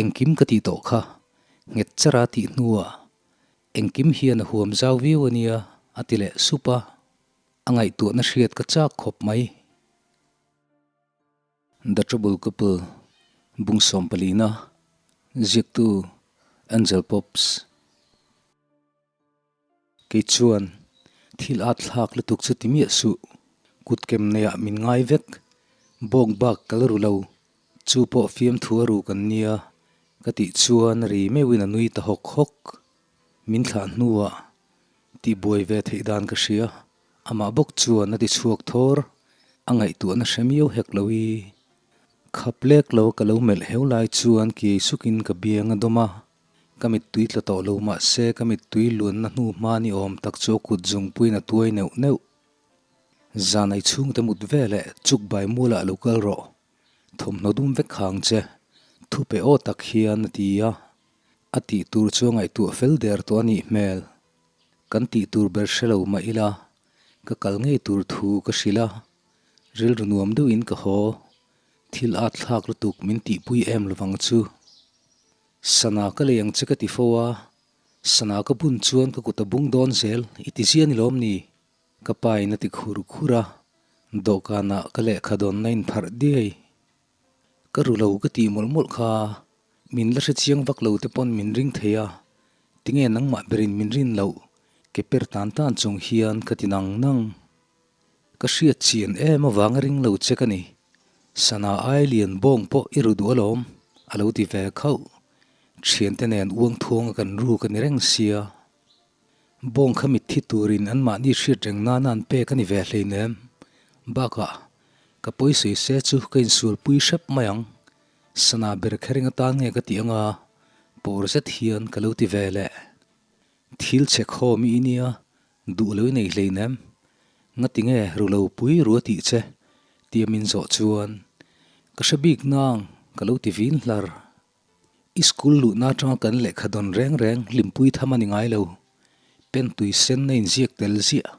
Engkim ka tih tawh kha nghet chara tih hnuah engkim hian a huam zau viau a nia a ti leh sup a, a ngaihtuahna hriat ka chak khawp mai. The Trouble Couple, Bung sawmpalina, Ziaktu, Angel Pops. Kei chuan thil at thlak lutuk chu ti miah suh, kut kem neiah min ngai vek, bawk bak ka la ru lo, chu pawh fiamthu a ru kan nia ka tih chuan ri meuhin a nui ta hawk hawk. Min thlah hnuah tihbuai ve theih dan ka hria, amah bawk chuan a ti chhuak thawr, a ngaihtuahna hre miau hek lo i. Khap lek lo ka lo melh heu lai chuan kiai sukin ka biang a dawm a. Ka mittui tla tawh lo mah se ka mittui luanna hnu hma ni awm tak chu a kut zungpuiin a tuai neuh neuh. Zan ei chhungte mut ve leh chuk bai mualah lo kal rawh. Thawmhnaw dum vek khang che. Thu pe aw tak hian a ti a. A tih tur chu a ngaihtuah fel der tawh a nih hmel. Kan tih tur ber hre lo mah ila ka kal ngei tur thu ka hrilh a. Rilru nuam deuhin ka haw. Thil at thlak lutuk min tihpui em lovang chu. Sana ka lei ang che ka ti fo a, sana ka bun chuan ka kut a bung dawn zel, i ti zia ni lawm ni? Ka pa in a ti khur khur a, dawhkanah ka lehkha dawnna in pharh diai. Ka ru lo ka tih mawlh mawlh kha, min la hre chiang vak lo te pawn min ring thei a, tinge nangmah berin min rin loh, ke per tan tan chung hian ka ti nang nang. Ka hriat chian em avanga ring lo che ka ni. Sana ai lian bawng pawh i ru duh alawm, a lo ti ve khauh. Thiante nen uang thuanga kan ru ka ni reng sia. Bawng kha mitthi turin anmahni hriat reng nana an pek a ni ve hleinem. Bakah, ka pawisawi se chu ka insualpui hrep mai ang. Sana ber kher eng atan nge ka tih anga, pawr zet hian ka lo ti ve leh. Thil chhe khawm i nia, Duh lo i nei hleinem. Ngati nge ru lo pui ru a tih che? tia min zawh chuan ka hre bik nang ka lo ti vin hlar. I school luhna atanga kan lehkha dawn reng reng hlimpui tham a ni ngai lo. Pen tui sen a inziak tel ziah.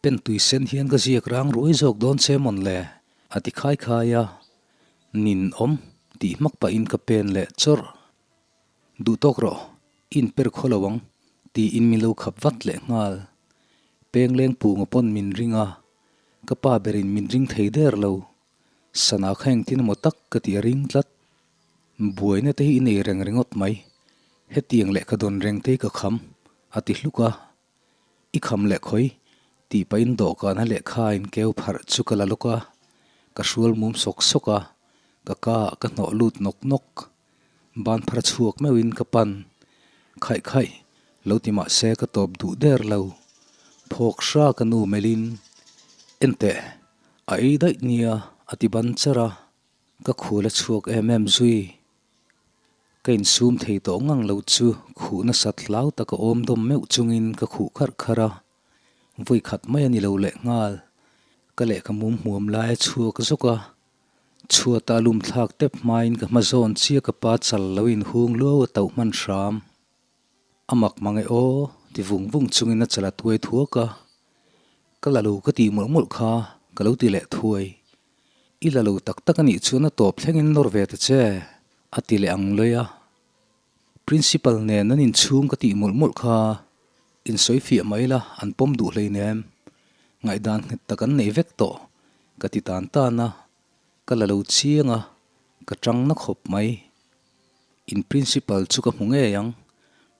Pen tui sen hian ka ziak rang ruai zawk dawn che mawn le? a ti khai khai a. Nin awm tih hmak pahin ka pen leh chawrh. Duh tawk rawh, i inper khaw lo ang, tiin min lo khap vat leh nghal. Pengleng punga pawn min ring a, ka pa berin min ring thei der lo. Sana kha engtin emaw tak ka ti a ring tlat. Buaina te hi i nei reng ringawt mai, hetiang lehkha dawn reng te hi ka kham, a ti hluk a. I kham leh khawi, tih pahin dawhkana lehkha a inkeu pharh chu ka la lawk a, ka hrual mum sawk sawk a, ka ka ah ka hnawh lut nawk nawk. Ban phar chhuak meuhin ka pan, Khaih khaih, lo ti mah se ka tawp duh der lo. Phawk hra ka nu melhin, Enteh, a ei daih nia, a ti ban char a, ka khul a chhuak em em zui. Ka insum thei tawh ngang lo chu khuh nasat hlau taka awm dawm meuh chungin ka khuh kharh kharh a, vawi khat mai a ni lo leh nghal. Ka lehkha mum hmuam lai a chhuak zawk a, chhuata lum thlak tep hmain ka hma zawn chiah ka pa chal lo inhung luau a tauh hman hram. A mak mang e aw, ti vung vung chungin a chal a tuai thuak a, ka la lo ka tih mawlh mawlh kha ka lo ti leh thuai. I la lo tak tak a nih chuan a tawp thlengin nawr ve ta che, a ti leh ang lawih a. Principal nen an inchhung ka tih mawlh mawlh kha insawi fiah mai la an pawm duh hleinem. Ngaihdan nghet tak an nei vek tawh, ka ti tan tan a. Ka la lo chiang a, ka tang na khawp mai. In principal chu ka hmu ngei ang,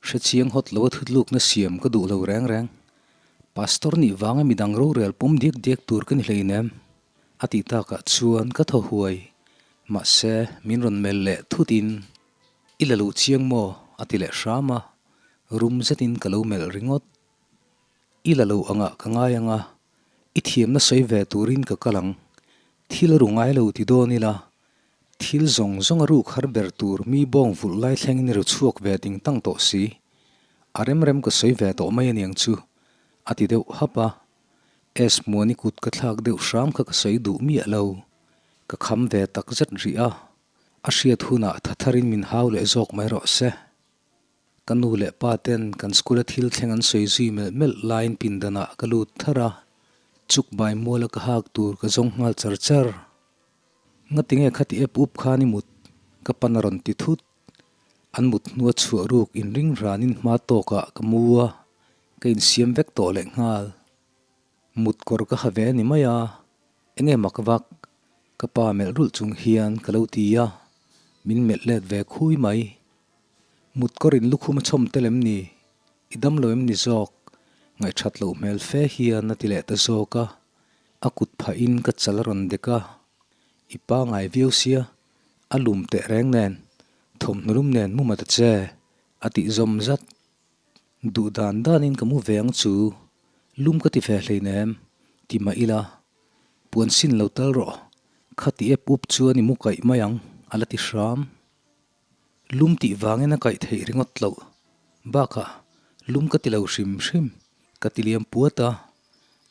hre chiang hawt lo a thutlukna siam ka duh lo reng reng. Pastor nih vanga midang rorel pawm diak diak tur ka ni hleinem. A tih takah chuan ka thaw huai. Mahse, min rawn melh leh thutin, I la luh chiang maw? a ti leh hram a, rum zetin ka lo melh ringawt. I la lo angah ka ngai ang a, i thiamna sawi ve turin ka kal ang. Thil a ru ngai lo ti dawn ila, thil zawng zawng a ruk har ber tur mi bawng vulh lai thlengin i ru chhuak ve ding tang tawh si. A rem rem ka sawi ve tawh mai aniang chu, a ti deuh hap a. Esmuani kut ka thlak deuh hram kha ka sawi duh miah lo. Ka kham ve tak zet rih a, a hriat hunah thatharin min hau leh zawk mai rawh se. Ka nu leh pa ten kan school a thil thleng an sawi zui melh melh laiin pindanah ka lut thar a, chuk bai muala ka hak tur ka zawng nghal char char. Ngatinge khati ep up khan i mut? Ka pan a rawn ti thut. An mut hnua chhuah ruk inring ranin hma tawkah ka mu a, ka insiam vek tawh lehnghal. Mut kawr ka ha ve a ni mai a, enge mak vak? Ka pa melh rulh chung hian ka lo ti a, min melh let ve khui mai. Mut kawr in lukhum a chhawm tel em ni? I dam lo em ni zawk? Ngaihthat loh hmel fe hian a ti leh ta zawk a, a kut phahin ka chal a rawn dek a, I pa ngai viau sia, a lum teh reng nen, thawmhnaw lum nen mu mata che, a tih zawm zat. Duh dan danin ka mu ve ang chu, lum ka ti ve hleinem, ti mah ila, puan sin lo tal rawh, khati ep up chuan i mu kaih mai ang, a la ti hram. Lum tih vangin a kaih theih ringawt loh. Bakah, lum ka ti lo hrim hrim, ka ti liam puat a.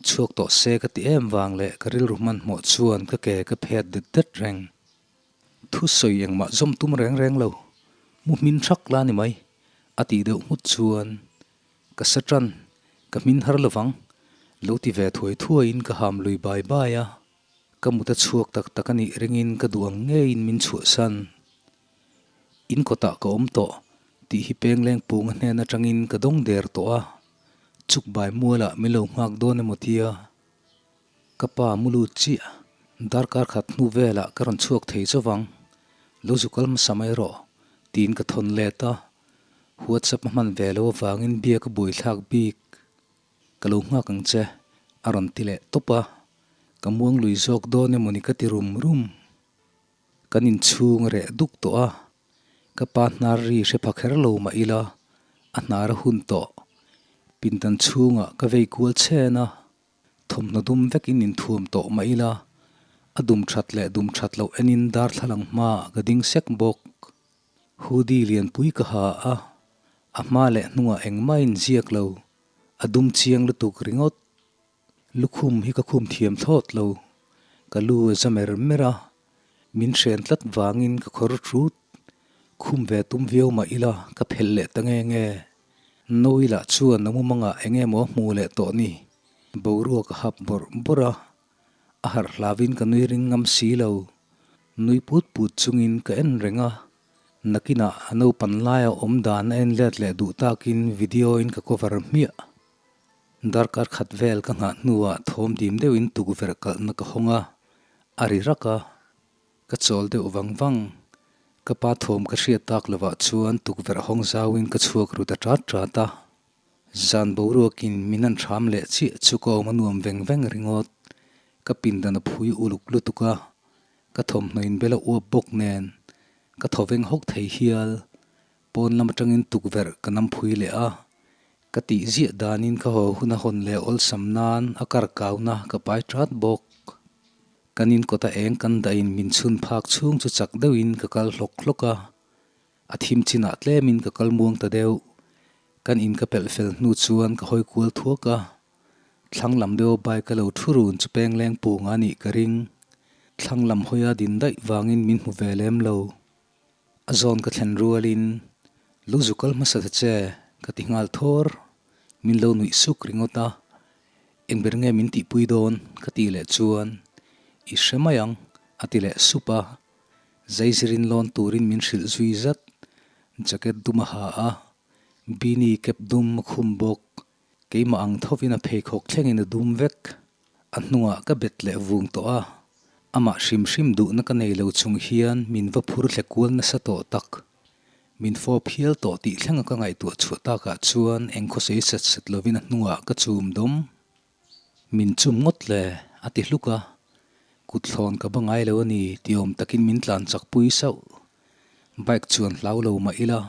Chhuak tawh se ka ti em vang leh ka rilru hmanhmawh chuan ka ke ka phet det det reng. Thusawi engmah zawm tum reng reng lo, mu hmin thak la ni mai, a tih deuh nghut chuan ka sa tan, ka hmin har lovang, lo ti ve thuai thuaiin ka ham lui bai bai a. Ka mut a chhuak tak tak a nih ringin ka duh ang ngeiin min chhuahsan. In kawtah ka awm tawh tih hi Pengleng Punga hnen atangin ka dawng der tawh a, chuk bai mualah min lo nghak dawn emaw tia. Ka pa mu lut chiah, darkar khat hnu velah ka rawn chhuak thei chawvang, lo zu kal hmasa mai rawh tiin ka thawn let a, WhatsApp a hman ve lo avangin biak a buaithlak bik. Ka lo nghak ang che, a rawn ti leh tawp a. Ka muang lui zawk dawn emaw ni ka ti rum rum. Kan inchhung a reh duk tawh a, ka pa hnar ri hre pha kher lo mah ila, a hnar a hun tawh. Pindan chhungah ka vei kual chhen a, thawmhnaw dum vekin inthuam tawh mah ila, a dum that leh dum that loh enin darthlalang hmaah ka ding sek bawk. Hoodie lianpui ka ha a, a hma leh hnungah engmah inziak lo. A dum chiang lutuk ringawt. Lukhum hi ka khum thiam thlawt lo. Ka lu a za mer mer a, min hren tlat vangin ka khawr thut. Khum ve tum viau mah ila ka phelh leh ta nge nge. Nawi lah chuan a mumangah eng emaw a hmu leh tawh ni. Boruak a hap bawrh bawrh a, a harh hlauin ka nui ring ngam si lo. Nui put put chungin ka en reng a. Nakinah a naupan laia awm dan a en let leh duh takin video in ka cover hmiah. Darkar khat vel ka nghah hnuah thawm dim deuhin tukverh kalhna ka hawng a, a ri rak a. Ka chawl deuh vang vang. Ka pa thawm ka hriat tak lovah chuan tukverh hawng zauin ka chhuak ru ta ṭat ṭat a. Zan boruakin min an hram leh chiah chu ka awm a nuam veng veng ringawt. Ka pindan a phui uluk lutuk a, ka thawmhnaw inbel a uap bawk nen Ka thaw veng hawk thei hial, pawn lam atangin tukverh ka nam phui leh a, ka tih ziah danin ka haw hun a hawn leh awlsam nan a kar kauna ka pai tat bawk. Kan in kawta eng kan dahin min chhun phak chhung chu chak deuhin ka kal hlawk hlawk a, a thim chinah tlemin ka kal muang ta deuh. Kan in ka pelh fel hnu chuan ka hawi kual thuak a, Thlang lam deuha bike a lo thu run chu peng leng pung a nih ka ring. Thlang lam hawia din daih vangin min hmu ve lem lo. A zawn ka thlen rualin, Lo zu kal hmasa ta che, ka ti nghal thawr. Min lo nuih suk ringawt a, Eng ber nge min tihpui dawn? ka tih leh chuan, I hre mai ang, a ti leh sup a. Zaizirin lawn turin min hrilh zui zat. Jacket dum a ha a, beanie cap dum a khum bawk. Keimah ang thovin a pheikhawk thlengin a dum vek. A hnungah ka bet leh vung tawh a, amah hrim hrim duhna ka nei lo chung hian min va phur thle kual nasa tawh tak. Min fawp hial tawh tih thlenga ka ngaihtuah chhuah takah chuan eng khawsei set set lovin a hnungah ka chum dawm. Min chum ngawt le, a ti hluk a. Kut thlawn ka ba ngai lo a ni ti awm takin min tlan chak pui sauh. Bike chuan hlau lo mah ila,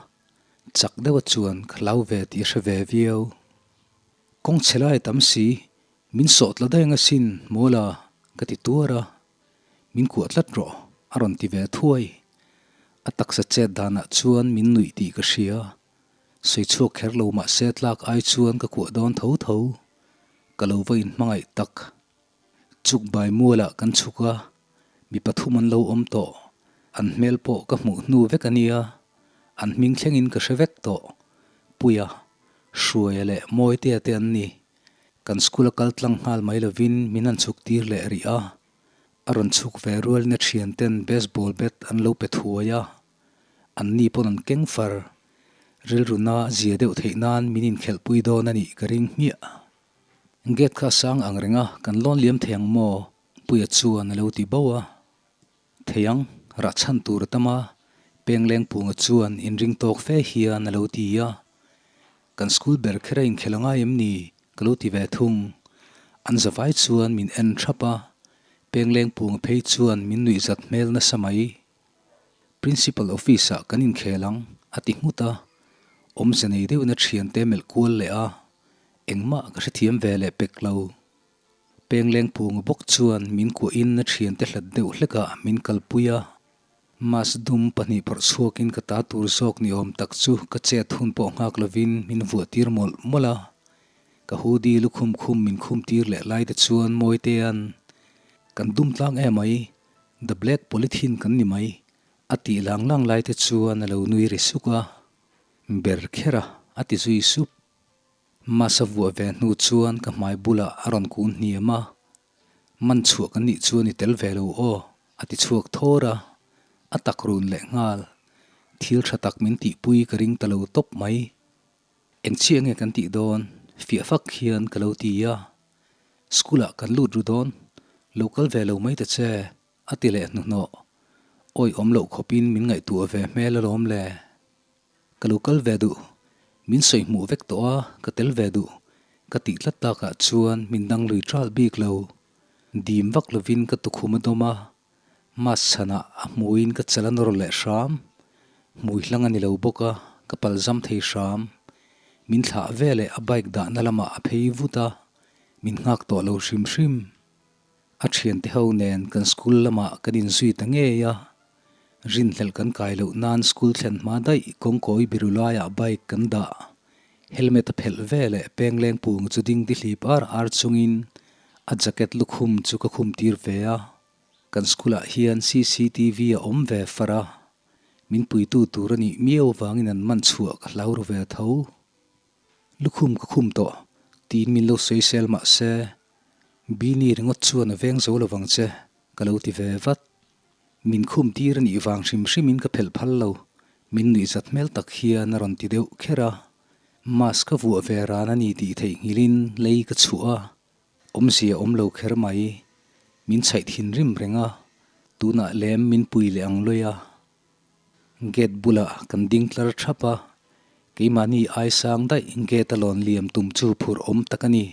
Chak deuha chuan ka hlau ve tih a hre ve viau. Kawng chhe lai tam si, min sawh tla daih ang asin Mawla, ka ti tuar a. Min kuah tlat rawh, a rawn ti ve thuai. A taksa chet danah chuan min nuih tih ka hria. Sawi chhuak kher lo mah se tlak ai chuan ka kuah dawn tho tho. Ka lo va inhmangaih tak. Chuk bai mualah kan chhuk a, mi pathum an lo awm tawh. An hmel pawh ka hmuh hnu vek a nia, an hming thlengin ka hre vek tawh. Puia, Hruaia leh Mawitea te an ni. Kan school a kal tlang nghal mai lovin min han chhuk tir leh rih a. A rawn chhuk ve rualin a thian ten baseball bat an lo pe thuai a. An ni pawn an keng far. Rilru na zia deuh theih nan min inkhelhpui dawn a nih ka ring hmiah. Gate kha a sang ang reng a, kan lawn liam thei ang maw? Puia chuan a lo ti bauh a. Thei ang, rah chhan tur a tam a, Penglengpunga chuan inring tawk fe hian a lo ti a. Kan school ber kher a inkhel a ngai em ni? Ka lo ti ve thung. An zavai chuan min en thap a, Penglengpunga phei chuan min nuihzat hmel nasa mai. Principal office ah kan inkhel ang, a ti nghut a. Awmze nei deuhin a thiante melh kual leh a, engmah ka hrethiam ve leh pek lo. Penglengpunga bawk chuan min kuahin a thiante hlat deuh hlekah min kalpui a. Mask dum pahnih phawrh chhuakin ka ta tur zawk ni awm tak chu ka chet hun pawh nghak lovin min vuah tir mawlh mawlh a. Ka hoodie lukhum khum min khum tir leh lai te chuan Mawitea'n, Kan dum tlang em mai, the black polythene kan ni mai, a tih lang lang lai te chuan a lo nui ri suk a. Ber kher a, a ti zui sup. Mask a vuah ve hnu chuan ka hmai bulah a rawn kun hniam a, Man chhuah kan nih chuan i tel ve lo aw, a ti chhuak thawr a, a tak run leh nghal. Thil tha tak min tihpui ka ring ta lo tawp mai. Eng chiah nge kan tih dawn? Fiah fak hian ka lo ti a. School ah kan lut ru dawn, lo kal ve lo mai ta che, a ti leh hnuhnawh. Awi awm loh khawpin min ngaihtuah ve hmel alawm le. Ka lo kal ve duh, min sawi hmuh vek tawh a, ka tel ve duh, ka tih tlat takah chuan min dang lui ṭal bik lo. Dim vak lovin ka tukhum a dawm a, mask chhanah a hmuiin ka chal a nawr leh hram. Hmui hlang a ni lo bawk a, ka palzam thei hram. Min thlah ve leh a bike dahna lamah a phei vut a, min nghak tawh lo hrim hrim. A thiante ho nen kan school lamah kan inzui ta ngei a, Rinhlelh kan kai loh nan school thlen hma daih kawngkawi biru laiah bike kan dah. Helmet a phelh ve leh pengleng pung chu ding di hlip ar ar chungin a jacket lukhum chu ka khum tir ve a. Kan school ah hian cctv a awm ve far a, min puitu tur a nih miau vangin an man chhuah ka hlau ru ve tho. Lukhum ka khum tawh tiin min lo sawisel mah se, Beanie ringawt chuan a veng zo lovang che ka lo ti ve vat. Min khum tir a nih vang hrim hrimin ka phelh phal lo, min nuihzat hmel tak hian a rawn ti deuh kher a. Mask ka vuah ve ran a ni tih theihnghilhin lei ka chhuah a, awmzia awm lo kher mai. Min chhaih thinrim reng a, tunah lem min pui leh ang lawi a. Gate bulah kan ding tlar thap a, keimahni ai sang daih gate a lawn liam tum chu phur awm tak a ni.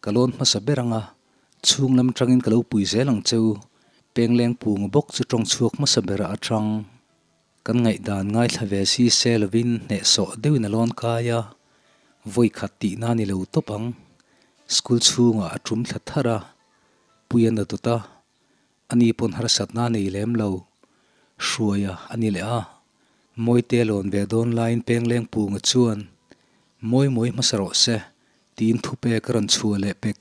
Ka lawn hmasa ber ang a, chhung lam tangin ka lo pui zel ang che u, Pengleng pung bawk chu tawng chhuak hmasa berah a tang. Kan ngaihdan ngaithla ve si se lovin hnehsawh deuhin a lawn kai a, vawi khat tihna ni lo tawp ang. School chhungah a tum thla thar a, pui a na dawt a, ani pawn harsatna a nei lem lo. Hruaia a ni leh a, Mawite lawn ve dawn laiin Pengleng punga chuan, Mawi mawi hmasa rawh se, Tiin thupe ka rawn chhuah leh pek.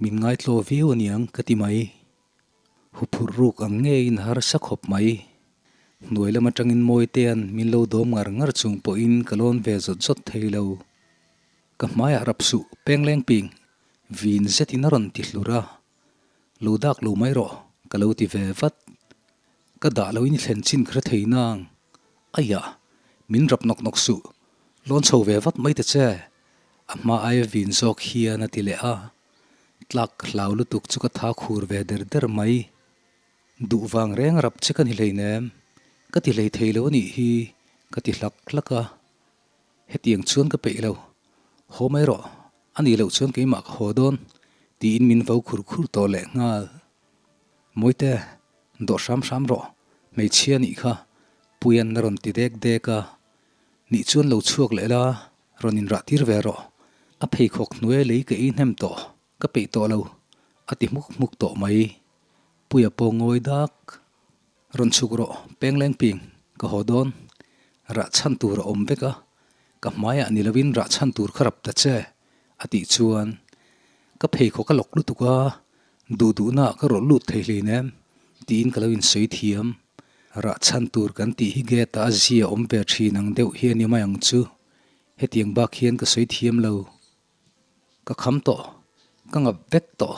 Min ngaitlaw viau aniang ka ti mai. Huphurh ruk ang ngeiin harsa khawp mai. Hnuai lam atangin Mawitea'n min lo dawm ngar ngar chung pawhin ka lawn ve zawt zawt thei lo. Ka hmaiah rap suh pengleng ping vin zetin a rawn ti hlur a. Lo dak lo mai rawh ka lo ti ve vat. Ka dah loin i thlen chin ka hre thei nang. Aiah! Min rap nawk nawk suh. Lawn chho ve vat mai ta che. A hma aia vin zawk hian a ti leh a. Tlak ka hlau lutuk chu ka tha khur ve der der mai. Duh vang reng rap che ka ni hleinem. Ka ti hlei thei lo a nih hi ka ti hlak hlak a. Hetiang chuan ka peih lo. Haw mai rawh. A nih loh chuan keimah ka haw dawn tiin min vo khur khur tawh leh nghal. Mawite, dawh hram hram rawh. Hmeichhia nih kha Puia'n a rawn ti dek dek a. Nih chuan lo chhuak leh la, rawn inrah tir ve rawh. A pheikhawk hnuai lei ka ei hnem tawh, ka peih tawh lo, a ti hmuk hmuk tawh mai. Puia pawh ngawi dak. Rawn chhuk rawh, pengleng ping, ka haw dawn. Rah chhan tur a awm vek a, ka hmaiah ni lovin rah chhan tur kha rap ta che, a tih chuan ka pheikhawk a lawk lutuk a, duh duhnaah ka rawlh lut thei hleinem, tiin ka lo insawi thiam. Rah chhan tur kan tih hi gate ah a zia awm ve thin ang deuh hi a ni mai ang chu. Hetiang bak hian ka sawi thiam lo. Ka kham tawh. Ka ngap vek tawh.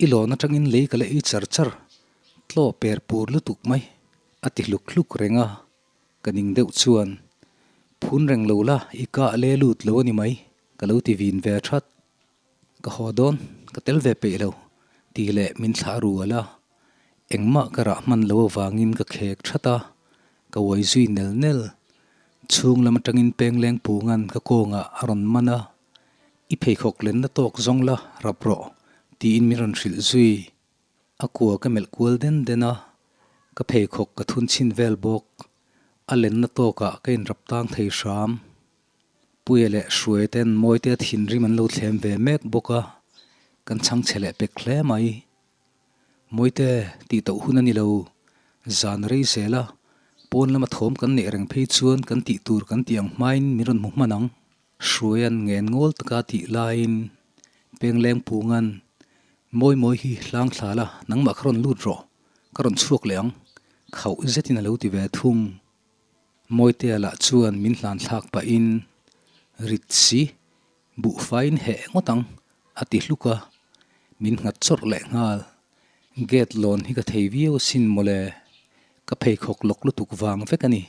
I lawn atangin lei ka la ei char char. Tlaw per pur lutuk mai. A ti hluk hluk reng a. Ka ning deuh chuan, Phun reng lo la, i kah le lut lo a ni mai, ka lo ti vin ve that. Ka haw dawn, ka tel ve peih lo, tih leh min thlah rual a. Engmah ka rah hman lo avangin ka khek that a, ka uai zui nel nel. Chhung lam atangin pengleng pungan ka kawngah a rawn man a, I pheikhawk lenna tawk zawng la, rap rawh, tiin min rawn hrilh zui. A kua ka melh kual den den a, ka pheikhawk ka thun chhin vel bawk. A lenna tawkah ka inrap tang thei hram. Puia leh Hruaia ten Mawite a thinrim an lo thlem ve mek bawk a, kan chhang chhe leh pek hle mai. Mawite, tih tauh hun a ni lo. Zan rei zel a, pawn lama thawm kan neih reng phei chuan kan tih tur kan tih ang hmain min rawn hmu hman ang. Hruaia'n ngen ngawl taka tih laiin Pengleng Punga'n, Mawi mawi hi hlang thla la, nangmah kha rawn lut rawh, ka rawn chhuak leh ang, khauh zetin a lo ti ve thung. Mawitea lah chuan min hlan thlak pahin, Rit si, buhfaiin heh ngawt ang, a ti hluk a, min nghat chawrh leh nghal. Gate lawn hi ka thei viau asin mawle, ka pheikhawk lawk lutuk vang vek a ni.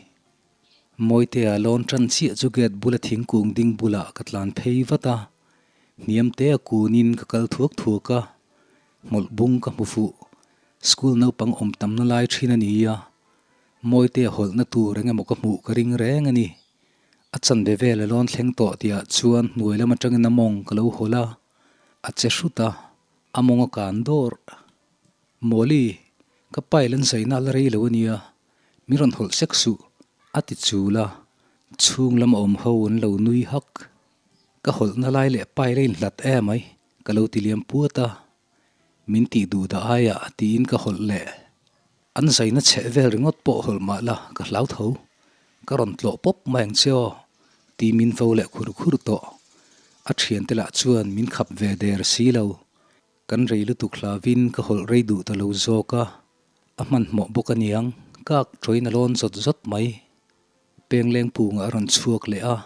Mawitea lawn tan chiah chu gate bula thingkung ding bulah ka tlan phei vat a, hniam te a kunin ka kal thuak thuak a, hmawlh bung ka hmu fuh. School naupang awm tamna lai thin a ni a, Mawitea hawlhna tur eng emaw ka hmuh ka ring reng a ni. A chanve vel a lawn thleng tawh tihah chuan hnuai lam atangin a mawng ka lo hawlh a, a che hrut a, a mawng a kan dawrh. Mawli, ka pile an zaina a la rei lo a nia, mi rawn hawlh sek suh, a ti chul a, chhung lam a awm ho an lo nui hak. Ka hawlhna lai leh pile a inhlat emai, ka lo ti liam puat a, Min tih duh dah aiah tiin ka hawlh leh. An zaina chheh vel ringawt pawh hawlh mah la ka hlau tho. Ka rawn tlawh pawp mai ang che aw ti min vo leh khur khur tawh. A thiante lah chuan min khap ve der si lo. Kan rei lutuk hlavin ka hawlh rei duh ta lo zawk a. A hmanhmawh bawk aniang kak tawin a lawn zawt zawt mai. Pengleng pungah a rawn chhuak leh a,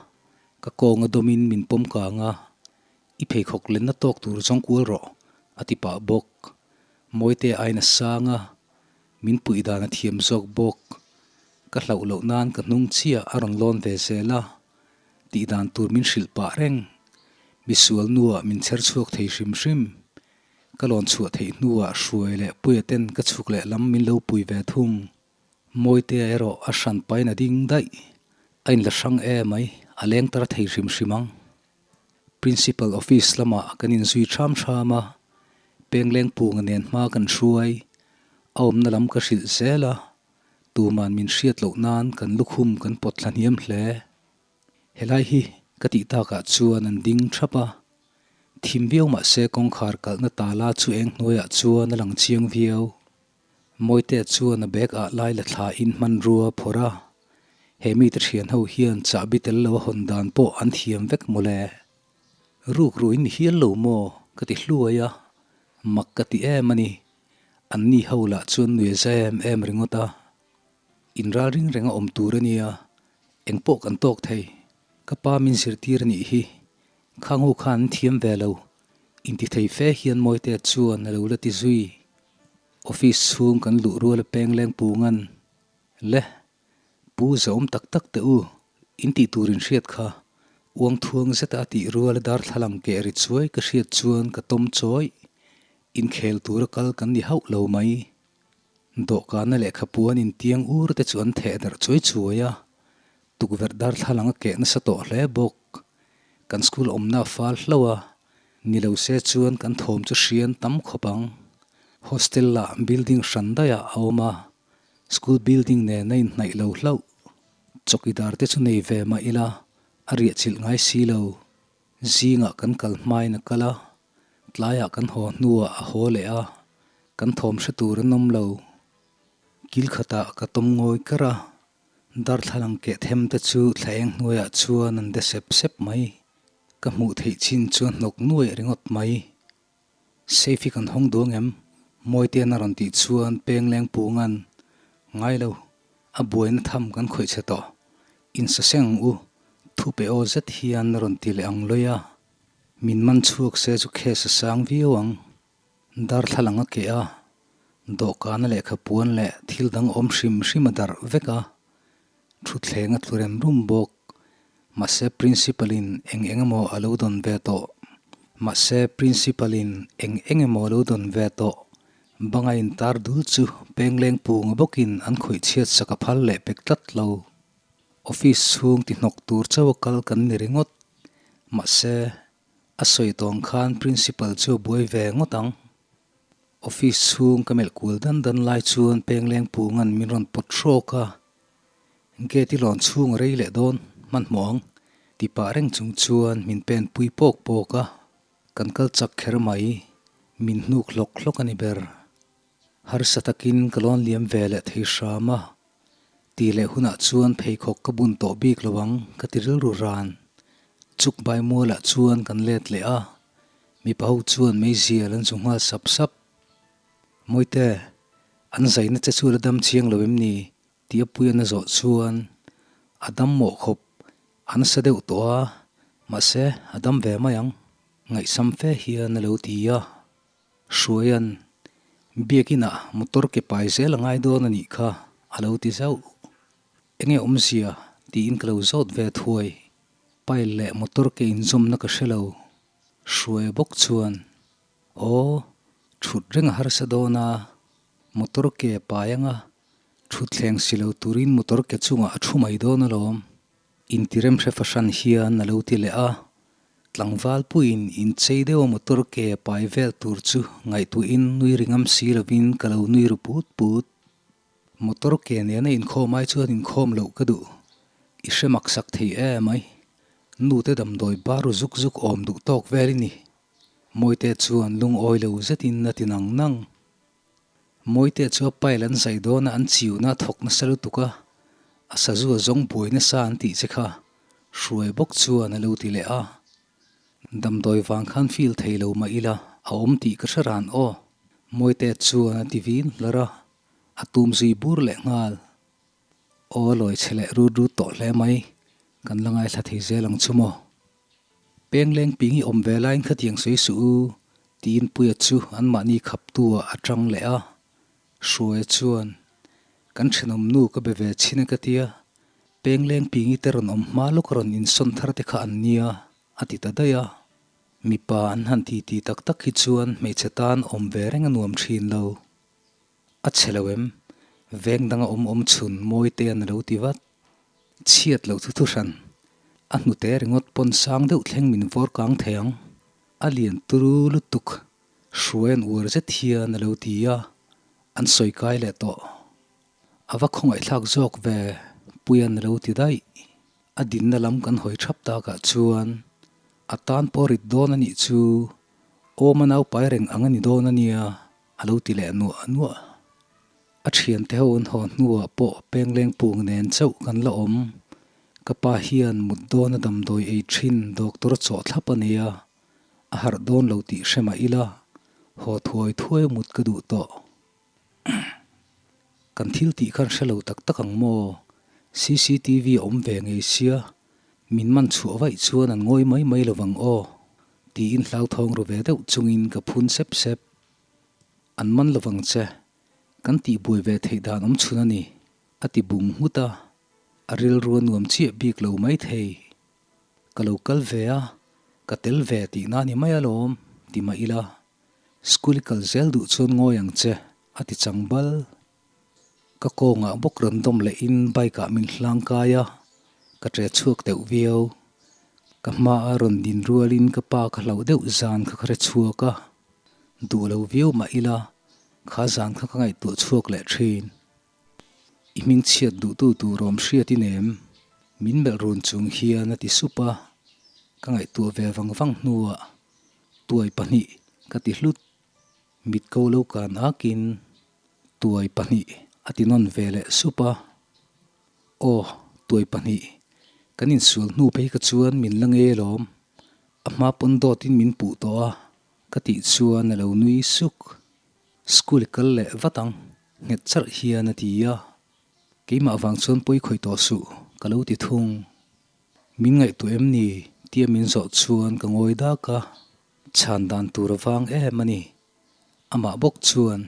ka kawnga dawmin min pawm kang a, I pheikhawk lenna tawk tur zawng kual rawh, a ti pah bawk. Mawite ain a sang a, min puih dan a thiam zawk bawk. Ka hlauh loh nan ka hnung chiah a rawn lawn ve zel a, tih dan tur min hrilh pah reng. Misual nuah min chher chhuak thei hrim hrim. Ka lawn chhuah theih hnuah Hruai leh Puia ten ka chhuk leh lam min lo pui ve thung. Mawitea erawh a hran pain a ding daih. A inla hrang em ai, a leng tar thei hrim hrim ang. Principal office lamah kan inzui ṭham ṭham a, Pengleng Punga nen hma kan hruai. A awmna lam ka hrilh zel a, tuman min hriat loh nan kan lukhum kan pawt thla hniam hle. Helai hi ka tih takah chuan an ding ṭhap a, thim viau mah se kawngkhar kalhna tala chu eng hnuaiah chuan a lang chiang viau. Mawitea chuan a bag ah lai la thla in hmanrua a phawrh a, he mite thian ho hian chahbi tel lo a hawn dan pawh an thiam vek mawle. Ruk ru in ni hial lo maw? ka ti hluai a, mak ka ti em a ni. An ni ho lah chuan nui a za em em ringawt a. In ral ring reng a awm tur a nia, engpawh kan tawk thei. Ka pa min zirtir a nih hi, khang ho khan an thiam ve lo, intithei fe hian Mawitea chuan a lo la ti zui. Office chhung kan luh rual a peng leng pungan le Pu Zaawm tak tak teh u, in tih tur in hriat kha. Uang thuang zeta a tih rual a darthlalang keh ri chuai ka hriat chuan ka tawm chawih. Inkhel tura kal kan ni hauh lo mai. Dawhkana lehkha puan intiang ur te chu an theh darh chuai chuai a, tukverh darthlalang a keh nasa tawh hle bawk. Kan school awmna a fal hlauh a, ni lo se chuan kan thawm chu hrian tam khawp ang. Hostel lah building hran daihah a awm a, school building nen a inhnaih lo hlauh. Chawkidar te chu nei ve mah ila, a riah chilh ngai si lo. Zingah kan kal hmain a kal a, tlaiah kan haw hnuah a haw leh a, kan thawm hre tur an awm lo. Kil khatah ka tawm ngawi kar a, darthlalang keh them te chu thla eng hnuaiah chuan an de sep sep mai. Ka hmuh theih chin chu a hnawk nuaih ringawt mai. Safe hi kan hawng duang em? Mawitean a rawn tih chuan Pengleng Pungan, Ngai lo, a buaina tham kan khawih chhe tawh. Insaseng ang u, thu pe aw zet hian a rawn ti leh ang lawih a. Min man chhuak se chu case a sang viau ang. Darthlalang a keh a, dawhkana lehkha puan leh thil dang awm hrim hrim a darh vek a. Thutthleng a tlu rem rum bawk. Mahse Principal in eng eng emaw a lo dawn ve tawh. Mahse Principal in eng eng emaw a lo dawn ve tawh. Banga intar dul chu pengleng punga bawkin an khawih chhiat sak a phal leh pek tlat lo. Office chhung ti hnawk tur chauh a kal kan ni ringawt. Mahse a sawi tawng khan Principal chu a buai ve ngawt ang. Office chhung ka melh kual dan dan lai chuan pengleng pungan min rawn pawt hrawk a. Gate i lawn chhung a rei leh dawn hmanhmawh ang ti pah reng chung chuan min pen pui pawk pawk a. Kan kal chak kher mai, min hnuk hlawk hlawk a ni ber. Harsa takin ka lawn liam ve leh thei hram a, ti leh hunah chuan pheikhawk ka bun tawh bik lo ang ka ti rilru ran. Chuk bai mualah chuan kan let leh a, mipa ho chuan meizial an zu nghal sap sap. Mawite, an zaina che chu la dam chiang lo em ni? Tia pui an a zawh chuan a dam mawh khawp a nasa deuh tawh a, mahse a dam ve mai ang, ngaihsam fe hian a lo ti a. Hruaia'n biakinah motor ke pai zel a ngai dawn a nih kha a lo ti zauh. Enge awmzia tiin ka lo zawt ve thuai. Pile leh motor ke inzawmna ka hre lo. Hruaia bawk chuan, Aw, thut reng a harsa dawn a, motor ke pai anga Thutthleng si lo turin motor ke chungah a thu mai dawn alawm. Intirem hre fahran hian a lo ti leh a, tlangval puiin inchei deuha motor ke pai vel tur chu ngaihtuahin nui ri ngam si lovin ka lo nui ru put put. Motor ke nena inkhawm ai chuan inkhawm loh ka duh. I hre mak sak thei em ai. Nute damdawi bar ru zuk zuk awm duh tawk vel i ni. Mawite chuan lungawi lo zetin a ti nang nang. Mawite chu a pile an zai dawn a, an chiuna a thawk nasa lutuk a, a sazu a zawng buai nasa an tih che kha Hruai bawk chuan a lo ti leh a. Damdawi vang khan feel thei lo mah ila a awm tih ka hre ran aw. Mawite chuan a ti vin hlar a, a tum zui bur leh nghal. Aw a lawi chhe leh rut rut tawh hle mai, kan la ngaithla thei zel ang chu maw. Pengleng ping i awm ve laiin khatiang sawi suh u, tiin Puia chu anmahni khaptu ah a tang leh a. Hruaia chuan, Kan thenawm nu ka be ve chhin a ka tia, Pengleng ping i te rawn awm hma lawk a rawn insawn thar te kha an nia, a ti ta daih a. Mipa an han ti ti tak tak hi chuan hmeichhe tan awm ve reng a nuam thin lo. A chhe lo em? Veng danga awm awm chhun mawi te an lo ti vat. Chhiat loh chu thu hran. A hnute ringawt pawn sang deuh thleng min vawr kang thei ang. A lian turu lutuk. Hruai an uar zet hian a lo ti a, an sawi kai leh tawh. A va khawngaihthlak zawk ve, Puia'n a lo ti daih. A dinna lam kan hawi thap takah chuan a tan pawh rit dawn a nih chu, awm a naupai reng ang a ni dawn a nia, a lo ti leh nuah nuah. A thiante ho an haw hnuah pawh pengleng pung nen chauh kan la awm. Ka pa hian mut dawn a damdawi ei thin doctor chawh thlap a nei a, a harh dawn lo tih hre mah ila, haw thuai thuai mut ka duh tawh. Kan thil tih khan hre lo tak tak ang maw? Cctv a awm ve ngei sia, min man chhuah vaih chuan an ngawi mai mai lo vang aw, tiin hlauthawng ru ve deuh chungin ka phun sep sep. An man lo vang che, kan tihbuai ve theih dan awm chhun a ni, a ti bung nghut a, a rilru a nuam chiah bik lo mai thei. Ka lo kal ve a, ka tel ve tihna a ni mai alawm, ti mah ila, School i kal zel duh chuan ngawi ang che, a ti chang bal. Ka kawngah bawk rawn dawm lehin bike ah min hlang kai a, ka ṭe chhuak deuh viau. Ka hmaa rawn din rualin ka pa ka hlauh deuh zan kha ka hre chhuak a, duh lo viau mah ila kha zan kha ka ngaihtuah chhuak leh ṭhin. I hming chhiat duhtu tur awm hriat i nem, min melh run chung hian a ti sup a, ka ngaihtuah ve vang vang hnuah tuai pahnih ka ti hlut. Mit ko lo kan akin tuai pahnih a ti nawn ve leh sup a, Aw, tuai pahnih, kan insual hnu phei kha chuan min la ngei alawm, a hma pawn dawtin min puh tawh a, ka tih chuan a lo nui suk. School i kal leh vat ang, nghet charh hian a ti a, keimah vang chuan pawi khawih tawh suh, ka lo ti thung. Min ngaihtuah em ni? tia min zawh chuan ka ngawi dak a. Chhan dan tur a vang em a ni. Amah bawk chuan,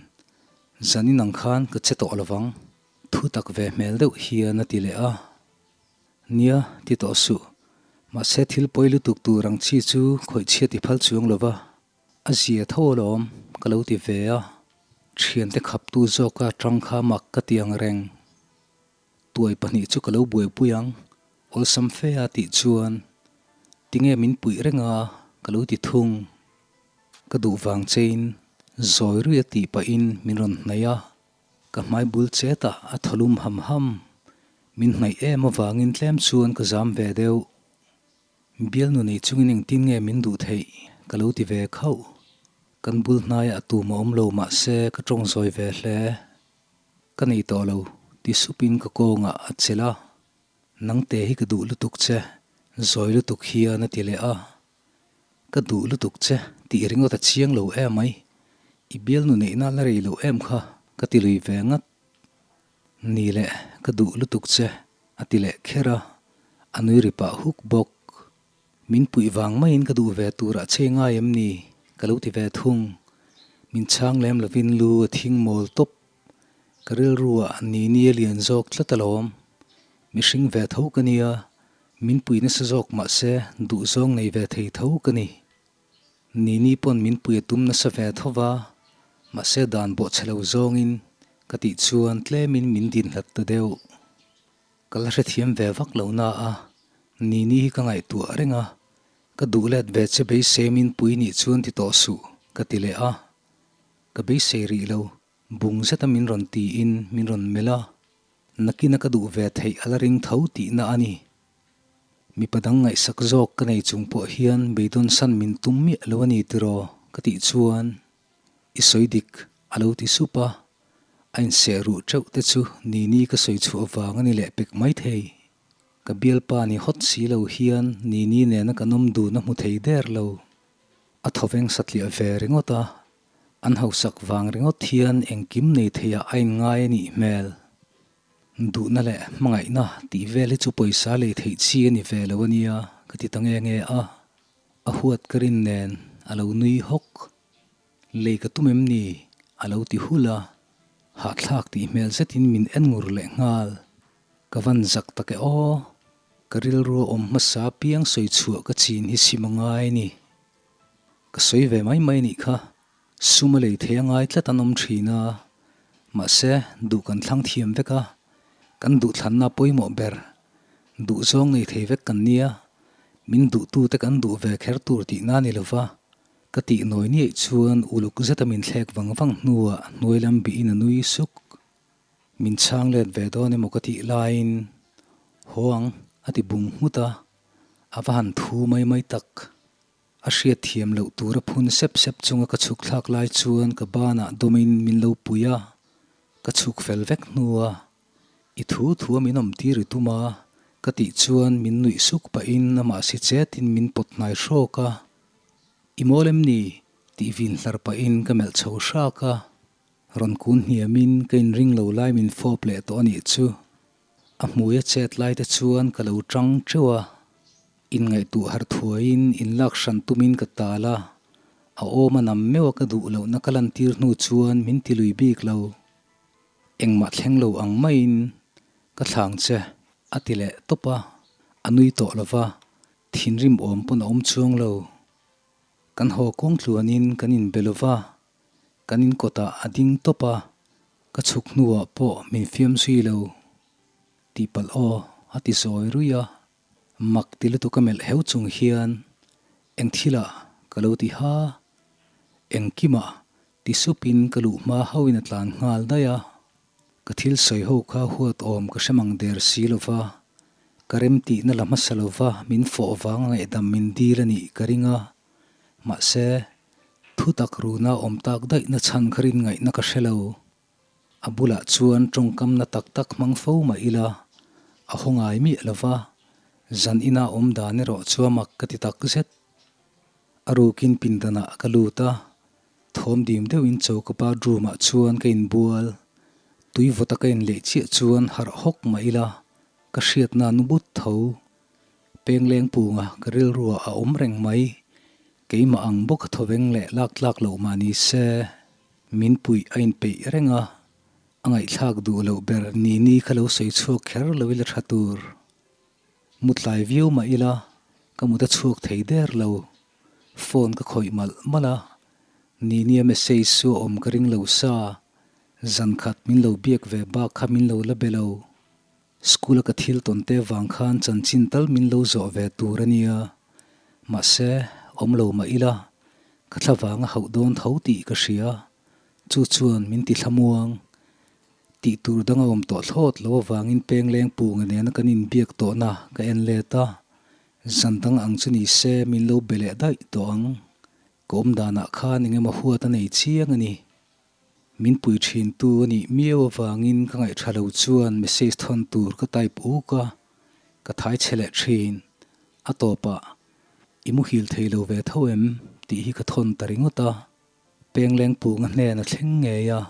Zanin ang khan ka che tawh lovang, thu tak ve hmel deuh hian a ti leh a. Nia, ti tawh suh. Mahse thil pawi lutuk tur ang chi chu khawih chhiat i phal chuang lo va, a zia tho alawm ka lo ti ve a. Thiante khaptu zawka tang kha mak ka ti ang reng. Tuai pahnih chu ka lo buaipui ang, awlsam fe a tih chuan tinge min puih reng a ka lo ti thung. Ka duh vang chein zawi rui a tih pahin min rawn hnaih a, ka hmai bul chetah a thaw lum ham ham. Min hnaih em avangin tlem chuan ka zam ve deuh. Bialnu nei chungin engtin nge min duh theih ka lo ti ve khauh. Kan bul hnaiah tum a awm lo mahse ka tawng zawi ve hle. Ka nei tawh lo, ti supin ka kawngah a chelh a. Nangte hi ka duh lutuk che, zawi lutuk hian a ti leh a. Ka duh lutuk che tih ringawt a chiang lo em mai. I bialnu neihna la rei loh em kha ka ti lui ve ngat. Ni leh, ka duh lutuk che a ti leh kher a, a nui ri pah huk bawk. Min puih vang maiin ka duh ve turah che ngai em ni? Ka lo ti ve thung. Min chhang lem lovin lu a thing mawl tawp. Ka rilruah ni ni a lian zawk tlat alawm. Mihring ve tho ka nia, min pui nasa zawk mahse duhzawng nei ve thei tho ka ni. Ni ni pawn min pui a tum nasa ve tho va, mahse dan bawh chhe lo zawngin ka tih chuan tlemin min din hlat ta deuh. Ka la hrethiam ve vak lo na a, Nini hi ka ngaihtuah reng a, ka duh let ve che beisei min pui nih chuan ti tawh suh ka ti leh a, ka beisei rih lo, bung zeta min rawn tiin min rawn melh a, nakina ka duh ve theih a la ring tho tihna a ni. Mipa dang ngaihsak zawk ka nei chung pawh hian beidawn san min tum miah lo a ni tiraw ka tih chuan I sawi dik a lo ti sup a, a inseh ruh teuh te chu Nini ka sawi chhuah vang a ni leh pek maithei. Ka bialpa ni hawt si lo hian Nini nena kan awm dun a hmu thei der lo. A thawveng satliah ve ringawt a, an hausak vang ringawt hian engkim nei theiah a inngai a nih hmel. Duhna leh hmangaihna tih vel hi chu pawisa lei theih chi a ni ve lo a nia ka ti ta nge nge a. A huat ka rin nen a lo nui hawk. Lei ka tum em ni? A lo ti hul a, hahthlak tih hmel zetin min en ngur leh nghal. Ka van zak tak e aw, ka rilru a awm hmasa piang sawi chhuah ka chin hi sim a ngai ni. Ka sawi ve mai mai nih kha, sum a lei thei a ngai tlat an awm thin a, mahse duh kan thlang thiam vek a, kan duhthlanna pawimawh ber, duh zawng nei thei vek kan nia, min duhtute kan duh ve kher tur tihna ni lova, Ka tih nawi niaih chuan uluk zeta min thlek vang vang hnuah hnuai lam bihin a nui suk. Min chhang let ve dawn emaw ka tih laiin haw ang a ti bung nghut a, a va han thu mai mai tak. A hriat thiam loh tura phun sep sep chunga ka chhuk thlak lai chuan ka banah dawmin min lo pui a, ka chhuk fel vek hnua I thu thu a min awm tir i tum a, ka tih chuan min nuih suk pahin amah si chetin min pawt hnai hrawk a. I mawl em ni? tih vin hlar pahin ka melh chho hrak a. Rawn kun hniamin ka inring lo lai min fawp leh tawh a nih chu. A hmui a chet lai te chuan ka lo tang teuh a. Inngaihtuah harh thuaiin inlak hran tumin ka tal a. A awm a nam meuh a ka duh lohna ka lantir hnu chuan min ti lui bik lo. Engmah thleng lo ang maiin ka thlang che a ti leh tawp a, a nui tawh lo va, thinrim awm pawn a awm chuang lo. Kan haw kawng tluanin kan inbe lo va, kan inkawtah a ding tawp a, ka chhuk hnuah pawh min fiam zui lo. Tihpalh aw a ti zawi ruih a, mak ti lutuk a melh heu chung hian eng thilah ka lo ti ha, engkimah Ti supin ka luh hma hauhin a tlan nghal daih a, ka thil sawi ho kha huat awm ka hre mang der si lo va, ka rem tihna la hmasa lo va min fawh vang a ngaihdam min dil a nih ka ring a, mahse, thu tak runa awm tak daih na chhan kha rin ngaihna ka hre lo. A bulah chuan tawngkam na tak tak hmang fo mah ila, a haw ngai miah lo va, zan ina awm dan erawh chu a mak ka ti tak zet. A rukin pindanah ka lut a, Thawm dim deuhin choka bathroom ah chuan ka inbual. Tui vawta ka inleih chiah chuan harh hawk mah ila, ka hriatna nu but tho. Pengleng punga ka rilruah a awm reng mai. Keimah ang bawka thawveng leh lak tlak loh mah ni se, min puih a inpeih reng a, a ngaihthlak duh loh ber ni ni kha lo sawi chhuak kher lo ila tha tur. Mutlai viau mah ila ka mut a chhuak thei der lo. Phone ka khawih malh malh a, Ninia message chu a awm ka ring lo sa, zan khat min lo biak ve bak kha min lo la be lo. School a ka thil tawn te vang khan chanchin tal min lo zawh ve tur a nia. Mahse, awm lo mah ila, ka thla vang a hauh dawn tho tih ka hria. Chu chuan min ti thlamuang. Tih tur dang a awm tawh thlawt lo avangin Pengleng Punga nena kan inbiak tawhna ka en let a, zan dang ang chu ni se min lo be leh daih tawh ang. Ka awm danah khan eng emaw huat a nei chiang a ni. Min pui thin tu a nih miau avangin ka ngaihṭha lo chuan message thawn tur ka type uk a, ka thai chhe leh thin. A tawpah, I muhil thei lo ve tho em? tih hi ka thawn ta ringawt a. Pengleng Punga hnen a thleng ngei a,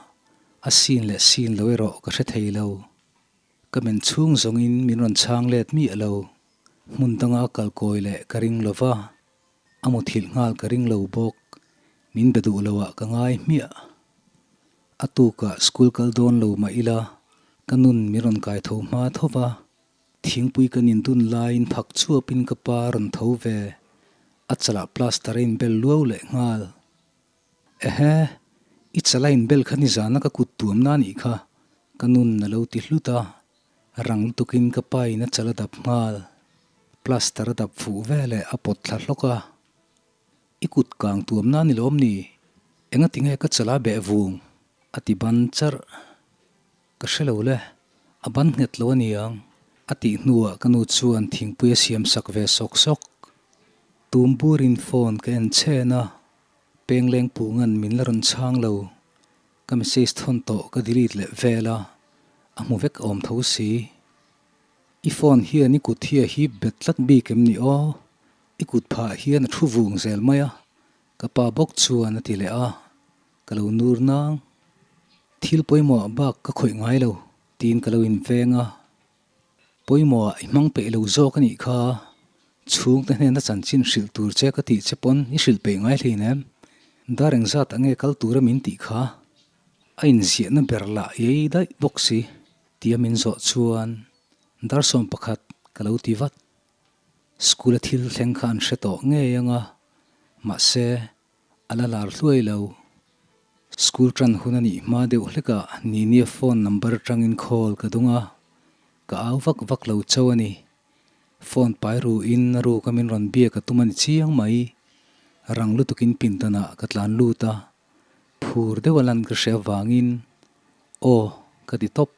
a sin leh sin lo erawh ka hre thei lo. Ka men chhung zawngin min rawn chhang let miah lo. Hmun danga kal kawi leh ka ring lo va, a muthilh nghal ka ring lo bawk. Min be duh loah ka ngai hmiah. A tukah school kal dawn lo mah ila, ka nun min rawn kai tho hma tho va. Thingpui kan indun laiin phak chuapin ka pa rawn tho ve, a chalah plaster a inbel luau leh nghal. Ehe, i chala inbel kha nizana ka kut tuamna a nih kha, ka nun a lo ti hlut a, rang lutukin ka pa in a chala dap nghal. Plaster a dap fuh veleh a pawt thla hlawk a. I kut kang tuamna a ni lawm ni? Engatinge ka chala beh vung? a ti ban charh. Ka hre lo le, a ban nghet lo a niang, a tih hnuah ka nu chuan thingpui a siam sak ve sawk sawk. Tum burin phone ka en chhen a, Pengleng Pungan min la rawn chhang lo. Ka message thawn tawh ka delete leh vel a, a hmu vek awm tho si. I phone hian i kut hi a hip bet tlat bik em ni aw? I kut phah hian a thu vung zel mai a, ka pa bawk chuan a ti leh a, ka lo nur nang. Thil pawimawh bak ka khawih ngai lo tiin ka lo inveng a, pawimawhah i hmang peih lo zawk a nih kha, chhungte hnena chanchin hrilh tur che ka tih che pawn i hrilh peih ngai hlein em? Dar engzat ang nge kal tura min tih kha? A inziahna ber lah ei daih bawk si tia min zawh chuan dar 11 ka lo ti vat. School a thil thleng kha an hre tawh ngei ang a, mahse A la lar hluai lo. School tan hun a nih hma deuh hlekah Ninia phone number atangin call ka dung a, ka au vak vak lo chauh a ni. Phone pai ruin a ruk a min rawn biak a tum a ni chiang mai. Rang lutukin pindanah ka tlan lut a, phur deuh a lan ka hre avangin aw ka ti tawp.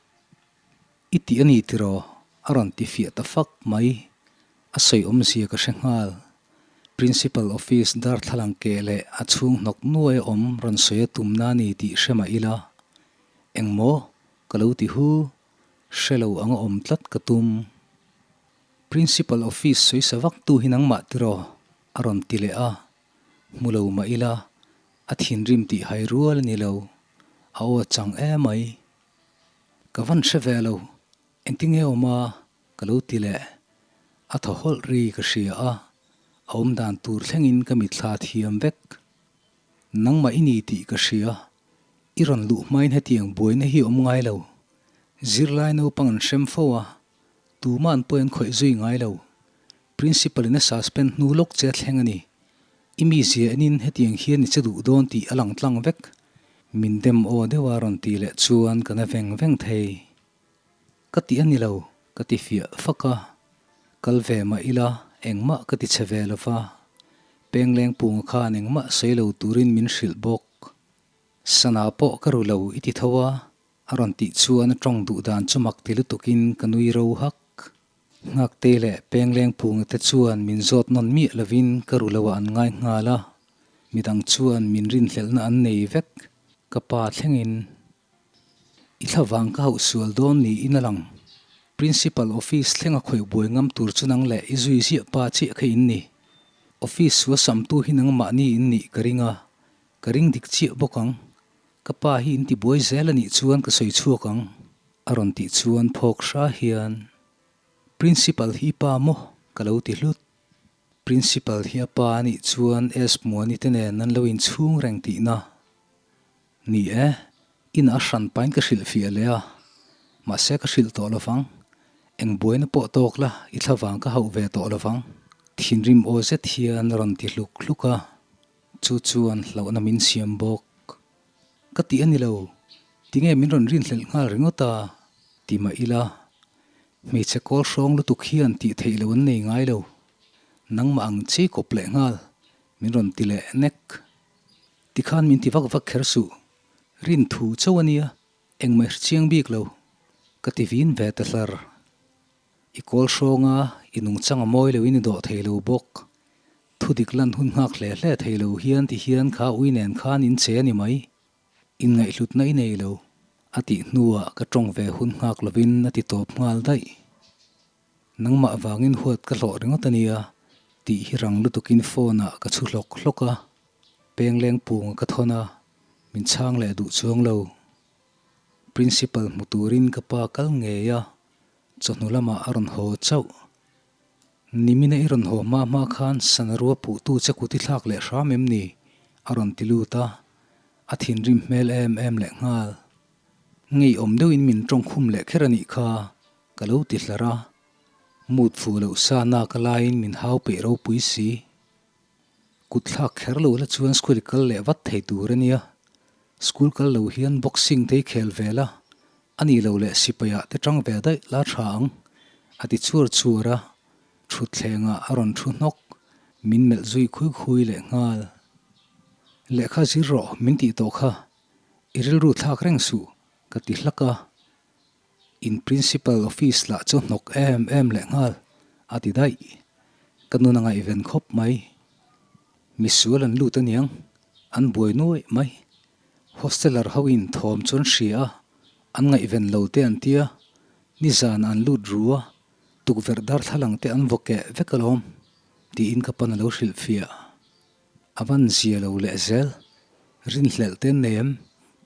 I tih a ni tiraw? A rawn ti fiah ta fak mai. A sawi awmzia ka hre nghal. Principal office darthlalang keh leh a chhung hnawk nuai awm rawn sawi a tumna a ni tih hre mah ila. Engmaw? Ka lo ti hu. Hre lo ang a awm tlat ka tum. Principal office sawi sa vak tu hi nangmah tiraw? A rawn ti leh a. Hmu lo mah ila, a thinrim tih hai rual a ni lo. A aw chang emai. Ka van hre ve lo, engtinge awm a? Ka lo ti leh. A thaw hawlh ri ka hria a, a awm dan tur thlengin ka mitthla thiam vek. Nangmah i ni tih ka hria, i rawn luh hmain hetiang buaina hi awm ngai lo. Zirlai naupang an hrem fo a, tuma an pawi an khawih zui ngai lo. Principal in a suspend hnu lawk che a thleng a ni. I mizia enin hetiang hian i che duh dawn tih a lang tlang vek. Min dem aw deuh a rawn tih leh chuan ka na veng veng thei. Ka ti a ni lo, ka ti fiah fak a. Kal ve mah ila engmah ka ti che ve lo va. Pengleng Punga khan engmah sawi lo turin min hrilh bawk. Sana pawh ka ru lo i ti tho a, a rawn tih chuan a tawng duh dan chu mak ti lutukin ka nui ro hak. Nghaktei leh Pengleng Punga te chuan min zawt nawn miah lovin ka ru lo ah an ngai nghal a, midang chuan min rinhlelhna an nei vek, ka pa thlengin. I thlavang ka hauh sual dawn niin a lang. Principal office thlenga khawih buai ngam tur chu nang leh i zui ziah pa chiah kha in ni. Office sua samtu hi nangmahni in nih ka ring a, ka ring dik chiah bawk ang. Ka pa hi in ti buai zel a nih chuan ka sawi chhuak ang, a rawn tih chuan phawk hra hian, Principal hi i pa maw? ka lo ti hlut. Principal hi a pa a nih chuan S Muani te nen an lo inchhung reng tihna. Ni e, inah a hran pain ka hrilh fiah leh a, mahse ka hrilh tawh lovang. Eng buaina pawh tawk la, i thlavang ka hauh ve tawh lovang. Thinrim aw zet hian a rawn ti hluk hluk a, chu chuan hlauhna min siam bawk. Ka tih a ni lo, tinge min rawn rinhlelh nghal ringawt a? Ti mah ila, hmeichhe kawl hrawng lutuk hian tih theih loh an nei ngai lo. Nangmah ang chi kawp leh nghal, min rawn ti leh nek. Tikhan min ti vak vak kher suh, rin thu chauh a nia, Engmah hre chiang bik lo, ka ti vin ve ta hlar. I kawl hrawnga i nungchang a mawi loin i dawh thei lo bawk. Thu dik lan hun nghak hle hle thei lo hian ti hian kha ui nen khan in che a ni mai. Inngaihhlutna i nei lo, a tih hnuah ka tawng ve hun nghak lovin a ti tawp nghal daih. Nangmah vangin huat ka hlawh ringawt a nia tih hi rang lutukin phone ah ka chhu hlawk hlawk a, pengleng punga ka thawn a, min chhang leh duh chuang lo. Principal hmu turin ka pa kal ngei a, chawhnu lamah a rawn haw chauh. Nimina i rawn haw hma hma khan Sanarua puhtu che kut i thlak leh hram em ni? a rawn ti lut a, a thinrim hmel em em leh nghal. Ngeiawm deuhin min tawngkhum leh kher a nih kha. Ka lo ti hlar a, mut fuh loh sa nak a laiin min hau peih ropui si. Kut thlak kher lo la chuan school i kal leh vat thei tur a nia. School kal lo hian boxing te i khel ve la, a nih lo leh sipai ah te tang ve daih la tha ang, a ti chhuar chhuar a, thutthleng ah a rawn thu hnawk, min melh zui khui khui leh nghal. Lehkha zir rawh min tih tawh kha, i rilru thlak reng suh, ka ti hlak a. In principal office lah chu hnawk em em leh nghal, a ti daih. Ka nun a ngaihven khawp mai. Misual an lut aniang, an buai nuaih mai. Hosteler ho in thawm chu an hria a, an ngaihven lo te an tia, nizan an lut ru a, tukverh darthlalang te an vaw keh vek alawm, tiin ka pan a lo hrilhfiah. A van zia lo leh zel, rinhlelh te nem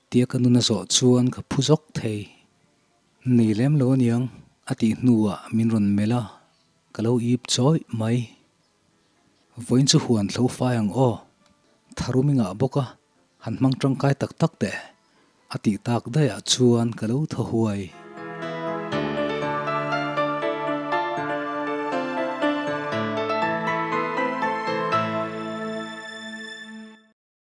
tia ka nun a zawh chuan ka phu zawk thei. Nei lem lo aniang a tih hnuah min rawn melh a, ka lo ip chawih mai. Vawiin chu huan thlo fai ang aw, tharum i ngah bawk a, han hmang tangkai tak tak teh a tih tak daihah chuan ka lo thaw huai.